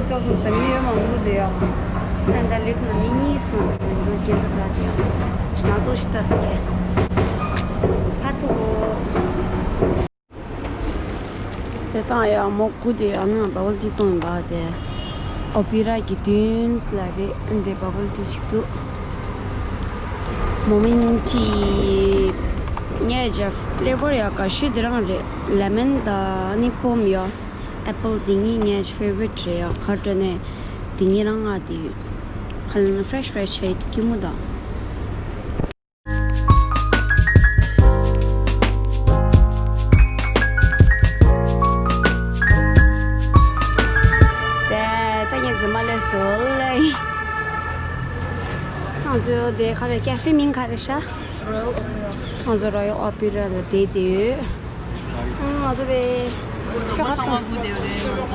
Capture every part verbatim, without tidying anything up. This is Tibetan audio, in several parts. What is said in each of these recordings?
སོགས་སོགས་དང་མི་ཡོད་མང་པོ་འདུག་ཡ། ད་ལྟ་ལིབ་ནང་མི་གཉིས་མ་གཏོགས་མི་འདུག་རྒྱན་ཚ་ཚ་དེ་ཡང་ཞིག་ན་ཚོགས་ཤིག་ལྟ་སོང་། ཕ་ཐུག་གོ། དེ་དང་ཡང་མོ་སྐུ་དེ་ཨ་ནི་བ་བལ་ཅིག་གཏོང་ཡིན་པ་དེ། ཨོ་པི་ར་གི་ཏུན་ལ་རེད་འདི་བ་བལ་ཏུ་ཞིག་འདུག་མོ་མིན་ཊི། ངས་ཇ་ཕི་ལེ་ཝར་ཡག་ག་ཤོས་དེ་རང་རེད། ལེ་མོན་དང་ཨ་ནི་པོམ་ཡོད། ཨེ་པལ་དེ་གཉིས་ངའི་ཕེ་ཝ་རི་ཊི་རེད་ཡ། ག་རེ་ནས་དེ་གཉིས་རང་ང་དེ་ཡོད། ཁ་ལ་ན་ཕེ་རེ་ཤི་ཕེ་རེ་ཤི་ཡོད་དེ་སྐྱིད་མོ་དང་། དེ་ད་ངས་རྫུན་མ་ལས་སོ་ལེ། ང་ཚོ་དེ་ག་རེ་ཀེ་ཧྥེ་མིང་ག་རེ་ཤག་ང་ཚོ་རོ་ཡལ་ཨོ་པེ་ར་ལ་བསྡད་དེ་ཡོད། ང་ཚོ་དེ་ཁྱོད་ཁ་ཚང་མ་སྒུག་བསྡད་ཡོད་རེད། ང་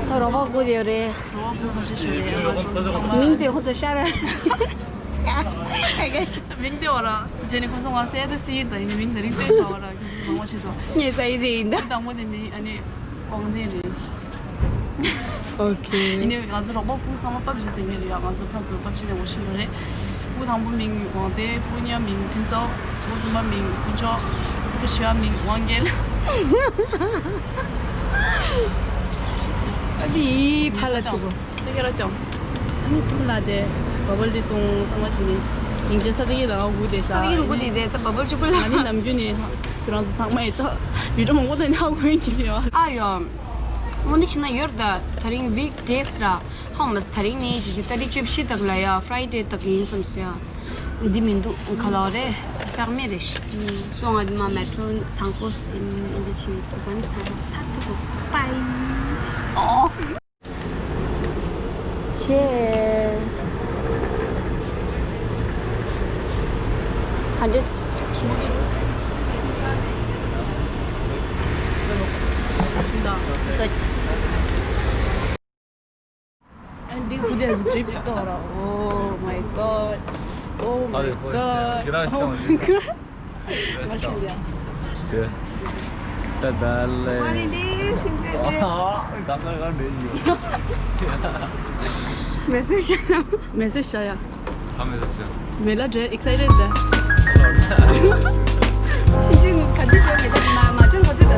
ཚོ་རོགས་པ་སྒུག་བསྡད་ཡོད་རེད། རོགས་པ་སྒུག་ཁ་ཤས་ཤོད་རེད། ང་ཚོ་ཚང་མ་མིང་དེ་ཁོ་ཚོ་ཤར། མིང་དེ་བ་ར། རྗེས་ནས་ཁོ་ཚོ་ང་སད་དེ་སི་ཡིན་ད་ཡིན་མིང་དེ་རིང་དེ་ཤ་བ་ར་ཁྱོད་ཚོ་མང་བ་ཆེ་དོ། ངས་ས་ཡི་ཟེ་ཡིན་ད། དང་པོ་དེ་མིང་ཨ་ནི་ཀོང་ཏེ་རེད། ཨོ་ཁེ། ཡིན་ནའི་ང་ཚོ་རོགས་པ་སྐུ་ཚང་མ་པབ་ཇི་བྱེད་མཁན་རེད་ཡ། ང་ཚོ་ཕར་ཚུར་པབ་ཇི་ནས་འོ་ཤི་ཡོད་རེད། སྐུ་དང་པོ་མིང་ཝང་ཏེ། སྐུ་གཉིས་མིང་ཕུན་ཚོགས། སྐུ་གསུམ་པ་མིང་དཀོན་མཆོག་སྐུ་བཞི་པ་མིང་དབང་རྒྱལ། ཨ་ནི་ཕ་ལ་ཐུག་གོ། ད་ཁྱེད་རང་སྐྱོང་། ཨ་ནི་གསུམ་ལ་དེ་བ་བལ་ཏི་ཏུང་ཚང་མ་བྱས་ནས་སྙིང་རྗེ་ས་ཏི་ཡི་ལ་ང་སྒུག་བསྡད་ཤག་ས་ཏི་ཡི་ལ་སྒུག་བསྡད་དེ་ད་བ་བལ་གཅིག་པུ་ལ། ང་ནི་ནམ་རྒྱུན་ནས་ཁྱེད་རང་ཚོ་ཚང་མ་ཡི་ད་བི་ཌིའོ་མང་པོ་ད་ནི་ཧ་གོ་ཡིན་གྱི་རེད་བ། ཨ་ཡོ། དངོས་གནས་བྱས་ན་ཡོད་ད། ད་རིང་ཝིག་ཌེ་སི་ར། ཧ་མ་ད་རིང་ནི་ཞི་ཞི་ཏ་རིག་བཅུ་བཞི་དག་ལ་ཡ་ཕ་རའི་ཌེ་དག་ཡིན་བསམ་སོང་ཡ། འདི་མི་འདུག་ག་ལ་རེད། ཕེག་མེ་རེད་ཤི། སོང་ང་འདི་མ་མེ་ཊོ་དང་པོ་སིམ་འདི་ཆེ་དུ་བན་ཚང་མ་ཐག་ཏུ་པའི། ཨོ། Cheers. Hundred. Good. And this food is drip. Oh my god. Oh my god. Oh my god. Mashallah. ད་ད་ལེ། མ་རེད་འདི་ཤིན་ཏུ་ཨ། ག་ང་ག་འདྲེ་ཡོད། མེ་སེ་ཇི་ཤ་ན། མེ་སེ་ཇི་ཤ་ཡ། ད་མེ་སེ་ཇི་ཤ། མེ་ལ་འདྲེ་ཨེག་སའི་ཊེཌ་ད། ཤིན་ཅི་ནུ་ག་འདི་འདྲེ་མེ་ད་མ་མ་ཅོན་གོ་ཚེ་ད།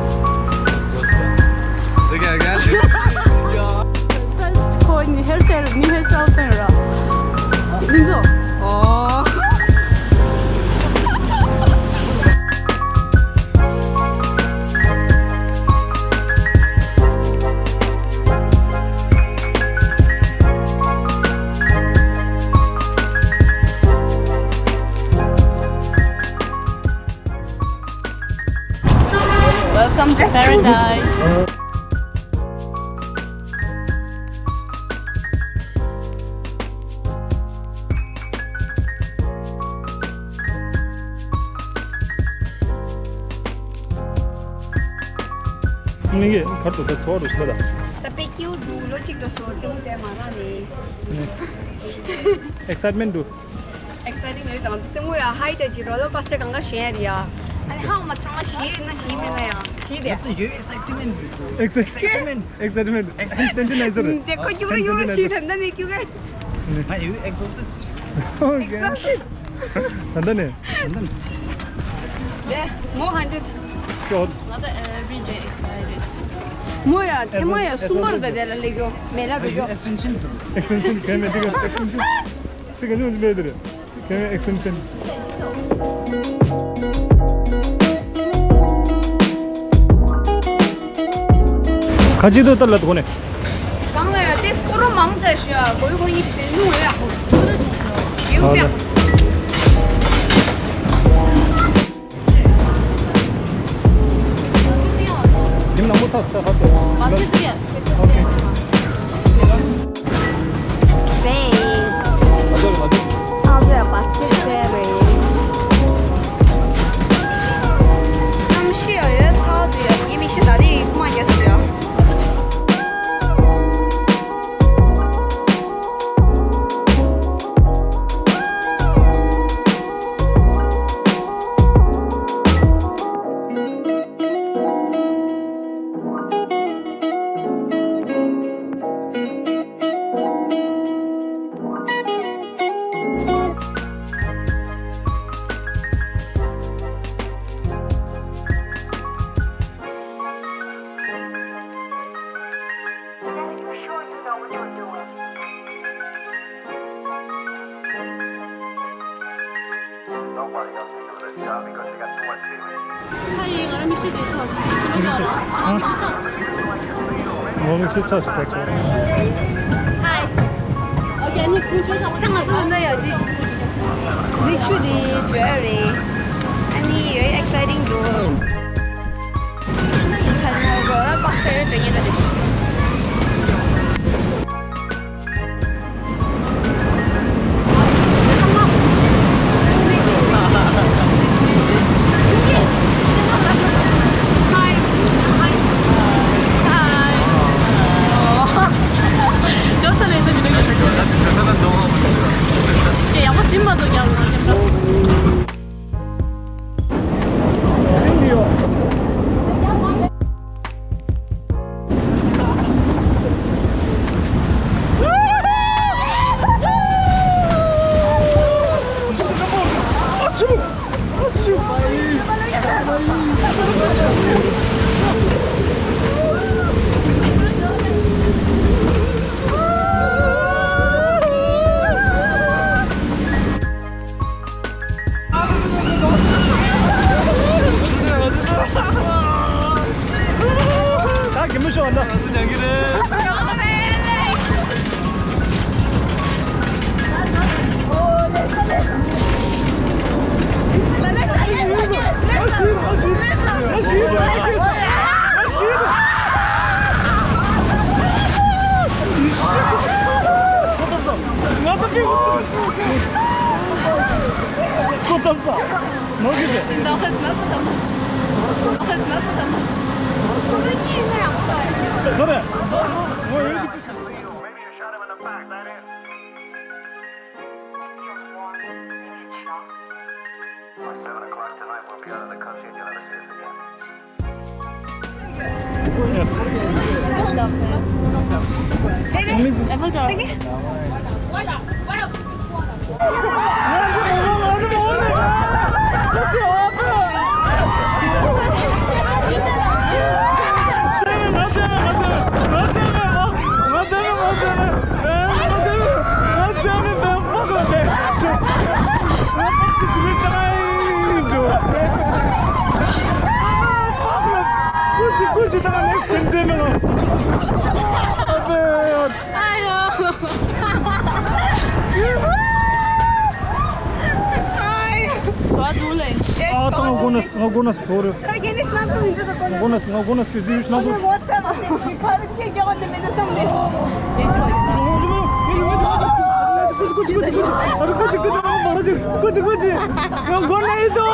ཁོ་ནི་ཧེར་སི་ཊའིལ་ནི་ཧེར་སི་ཊའིལ་བཏང་ཡོད་ར། ཡིན་ཚོ། ཨོ། Welcome to paradise. ངེད་ཀྱི་གར་དུ་ད་ཚོར་བ་རུ་ཤི་ལ་ད། ད་པེ་ཀྱིའུ་འདུག་ལོ་གཅིག་འགྲོ་སོང་རྩེད་མོ་རྩེ་མ་རག་ནས། ཨེག་སའི་ཊི་མེན་ཊི་འདུག་ཨེག་སའི་ཊིང་རེད་དང་རྩེད་མོ་ཡ་ཧའི་ཊ་ཅི་རོ་ལར་ཀོ་སི་ཊར་གང་ག་ཞེན་རེད་ཡ། ཨ་ནི་ཧ་མ་ཚང་མ་ཞི་ཡོད་ན་ཞི་མེད་ན་ཡ་ཞི་དེ། ད་ཡོད་ཨེག་སའི་ཊི་མེན་ཊི་འདུག་ཨེག་སའི་ཊི་མེན་ཊི། ཨེག་སའི་ཊི་མེན་ཊི། ཨེག་སའི་ཊི་མེན་ཊི། དེ་ཀོ་རྒྱུག་ར་རྒྱུག་ར་ཞི་ད་ད་ནས་རྒྱུག་ག་ང་ཡོད་ཨེག་སོ་སི་ཊི། ཨེག་སོ་སི་ཊི། ད་ད་ནས། ད་ད་ནས། དེ་མོ་ཧན་ཏེ། ཤོད། ང་ད་every day excited. མོ་ཡ་ཐེ་མ་ཡ་གསུམ་པར་ད་དེ་ལ་ལེགས་ཡོ་མེ་ལ་ད་ཡོ། ཨེག་སི་ཊེན་ཤན་དུ། ཨེག་སི་ཊེན་ཤན་གན་མེད་དེ་ག་ཨེག་སི་ཊེན་ཤན། ཚིག་ག་ཉུང་ཅི་མེད་དེ་རེད། གན་ཨེག་སི་ཊེན་ཤན། ཁ་ཅིག་ཏུ་ལྟར་ལ་དགོ་ནས། གང་ལ་ཡ་ཏེ་སྐོར་རོ་མང་ཆེ་ཤོ་ཡ་གོ་ཡུ་གོ་ཡི་ཤི་ནུ་ཡ་ཧོ། ཡུ་ཡ། ཡིན་ནང་མོ་ཐག་ས་ཧ་ཏེ། མ་ཁུ་ཏི་ཡ། ཨོ་ཁེ། Babe. I'll do a basket there, babe. I'm sure it's how do you give me shit that is my guess, yeah. མིག་ཤེལ་དེ་ཆགས་ཤིག་མིག་ཤེལ་ཆགས་ཤིག་མིག་ཤེལ་ཆགས་ཤིག་ངོ་མིག་ཤེལ་ཆགས་ཤིག་ད་ཁྱོད། ཧའི། ཨོ་ཀེ། ཨ་ནི་ཀུན་སྤྱོད་ཚང་མ་ད་ང་ཚོ་འདི་ཡ་འདི་མིག་ཆུ་འདི་བརྗོད་རེད། ཨ་ནི་ཡོད་ཨེག་སའི་ཊིང་འདུག་ཕན་ན་རོ་ལ་པ་སི་ཊར་འགྲོ་ཉེན་ད་རེད། ད་གི་མི་ཤོག་ན། Seven o'clock tonight, we'll be out of the country and you'll never see us again. Eiffel Tower. ཨ་ཏང་གོ་ནས། ང་དགོན་ནས་ཆོག་རེད། ཁ་རྒྱན་ནི་སྣང་གི་མི་འདུག་ད་དགོན་ནས། དགོན་ནས། ང་དགོན་ནས་ཀྱི་དུས་སྣང་གི། ཁ་རྒྱན་རྒྱག་པ་དེ་མེད་ན་བསམ་ནས། ཀུ་ཅི་ཀུ་ཅི་ཀུ་ཅི། ང་དགོན་ནས་ཡིན་དོ།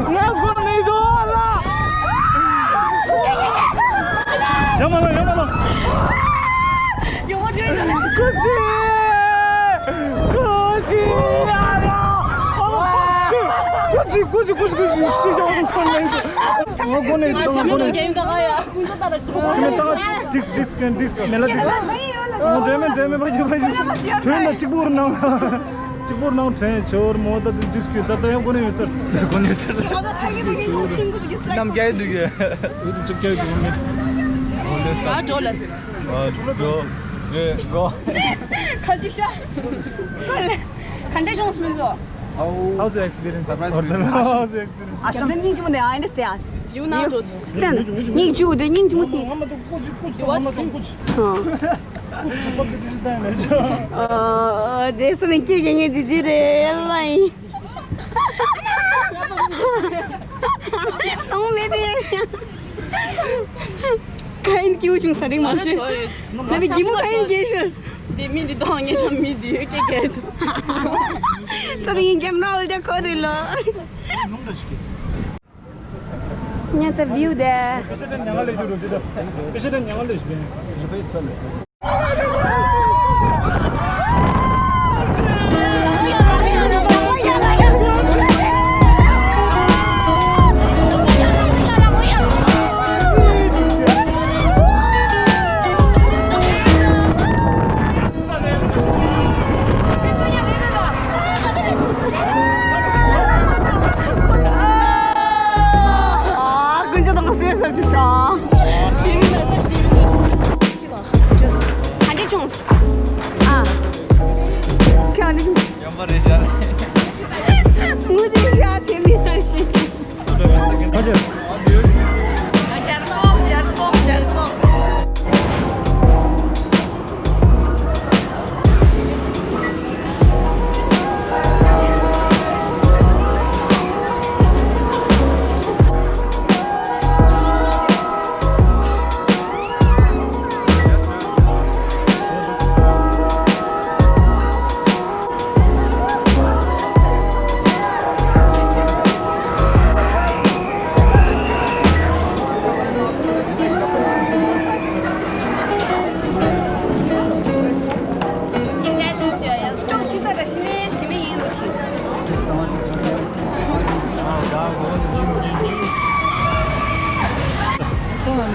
ང་དགོན་ནས་ཡིན་དོ་ལ། ཡ་མ་ལ། ཡ་མ་ལ། ཀུ་ཅི། ཀུ་ཅི། ཨ་ར། ཨ་ར། ཀུ་ཅི། ཀུ་ཅི། ཀུ་ཅི། ཀུ་ཅི། ཤི་ཡོང་ཁོ་ལེན། ང་དགོན་ནས། ང་དགོན་ནས། ཏིག་ཏིག་ཀན་ཏིག་མེ་ལ་ཏིག་ང་འདྲེ་མེད། འདྲེ་མེད། ཕ་ཡུ་ཕ་ཡུ། ཁྲོན་ན་གཅིག་པོར་སྣང་། གཅིག་པོར་སྣང་། ཁྲོན་ཆོར་མོ་ད་དུ་ཏིག་ཀན་ད་ད་ཡང་དགོན་ནས་ཡོད་ས། དགོན་ནས་ཡོད་ས། རྣམ་རྒྱལ་འདུག་གས། འོ་དུ་ཅིག་རྒྱལ་འདུག་གས། ཨ་འགྲོ་ལ། ཨ་འགྲོ། རེད་འགྲོ། ཁ་ཅིག་ཤ། ག་འདྲ་བྱུང་སོང་ཚོ། How's your experience? Surprise. How's your experience? ཨ་ཤམ་ནི་སྙིང་རྗེ་མོ་ནས། I understand. You know, dude. Stand. སྙིང་རྗེ་མོ་དེ། སྙིང་རྗེ་མོ་དེ། ཨ། དེ་སོ་ནས་སྐད་རྒྱག་མཁན་དེ་དེ་རེད་ལ་ཡིན། གཏོང་མེད་དེ། ཁ་ཡིན་སྐྱིད་པོ་བྱུང་ས་རིང་མ་ཤེས། ང་ནི་སྒྱིད་མོ་ཁ་ཡིན་རྒྱས་ཤོར། འདི་མི་འདི་དང་ངེད་ཀྱང་མི་འདི་སྐད་རྒྱག་ས་རིང་ཀེམ་ར་འོལ་ཀྱང་ཁོ་རེད་ལོ། ཉལ་ཐ་བིའུ་དེ།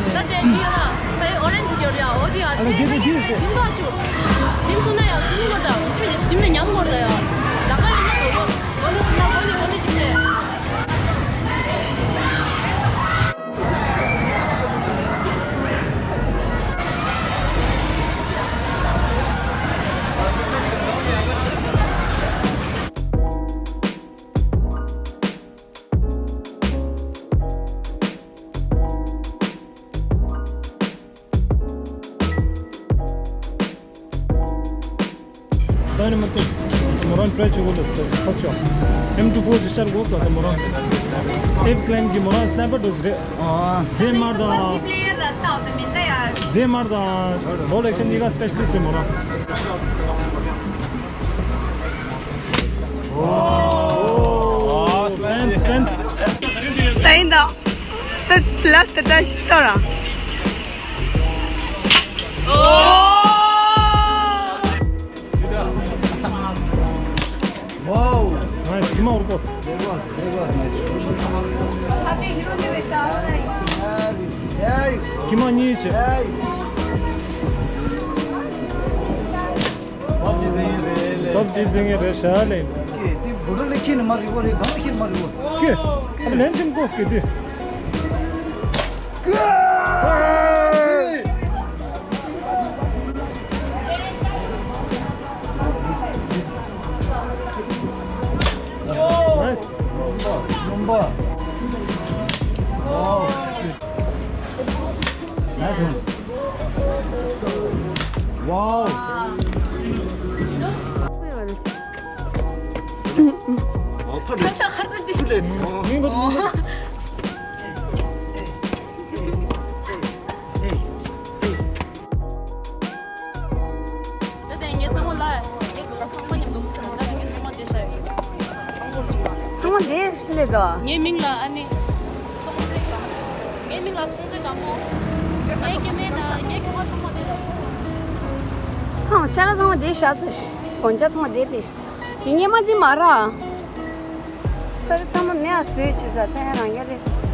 ད་དེ་འདི་ཡོད་ལ། ཕའི་ཨོ་རེན་ཇི་ཡོད་ཡ། འོ་དེ་ཡ། ཨ་ལ་དེ་དེ་དེ་དེ། ཟིམ་ག་ཆུ། ཟིམ་ཐུང་ན་ཡ་ཟིམ་དགོས་ད། ཡི་ཆུ་ཡི་ཟིམ་ན་ཉམས་དགོས་ད་ཡ། ད་ག་ཡིན་ན་དོ་དོ། འོ་དེ་ཟིམ་ན་འོ་དེ་འོ་དེ་ཅིག་ནས། ད་ནི་མ་ཏི་མོ་རང་ཊ་རའི་བྱེད་དགོས་ལ་ཟེར་ཕར་ཕྱོགས། ཨེམ་ཊུ་ཕོར་ཞིག་ཤར་དགོས་ས་དེ་མོ་རང་། ཨེབ་ཀླེན་གྱི་མོ་རང་སྣའི་པར་འགྲོ་ཞིག་རེད། ཨ། ཇེ་མར་དང་། ཇེ་མར་དང་། བོལ་ཨེག་ཤན་གཉིས་ཀ་སི་པེ་ཤ་ལི་སི་རེད་མོ་རང་། ཨོ། ཕེན་སི་ཕེན་སི། ད་ཡིན་ད། ད་ལ་སི་ད་ད་ཤི་ཏོ་ར། ཨོ། Wow! Nice, ཁྱི་མ་འུར་པོ། That was, that was nice. Hey! ཁྱི་མ་གཉིས་བྱས། Hey! ཐོབ་ཅི་འཛིན་ངེས་རེད་ཤག་ལེ། ཀེ་དེ་བུ་རུ་ལེ་ཁྱི་ནི་མ་རི་བོ་རེད། གང་ལེ་ཁྱི་མ་རི་བོ། ཀེ་ཨ་ལེན་ཅིམ་ཀོས་ཀེ་དེ། Nice. Wow. ད་དེ་ངས་ཚང་མ་ལ་ངས་ཚང་མ་མཉམ་དུ་ཚང་མ་དེ་ཤ་ཡོད། ཚང་མ་དེ་སླེབས་དོ། ངའི་མིང་ལ་ཨ་ནི་སྲོང་བཙན་སྒམ་པོ། ངའི་མིང་ལ་སྲོང་བཙན་སྒམ་པོ། ངའི་སྐྱེ་དམན་ན་ངའི་ཁྱོ་ག་ཚང་མ་དེ་ལ། ཧང་ཅ་ལ་ཚང་མ་དེ་ཤ་ཚ་ཤི། གོན་ཆ་ཚང་མ་དེ་སླེབས་ཤི། དེ་ཉེ་མ་དེ་མ་ར། ས་རི་ཚང་མ་མེ་ཨ་བཟོས་ཆི་ས་ཐ་ཡ་རང་རྒྱ་རེད།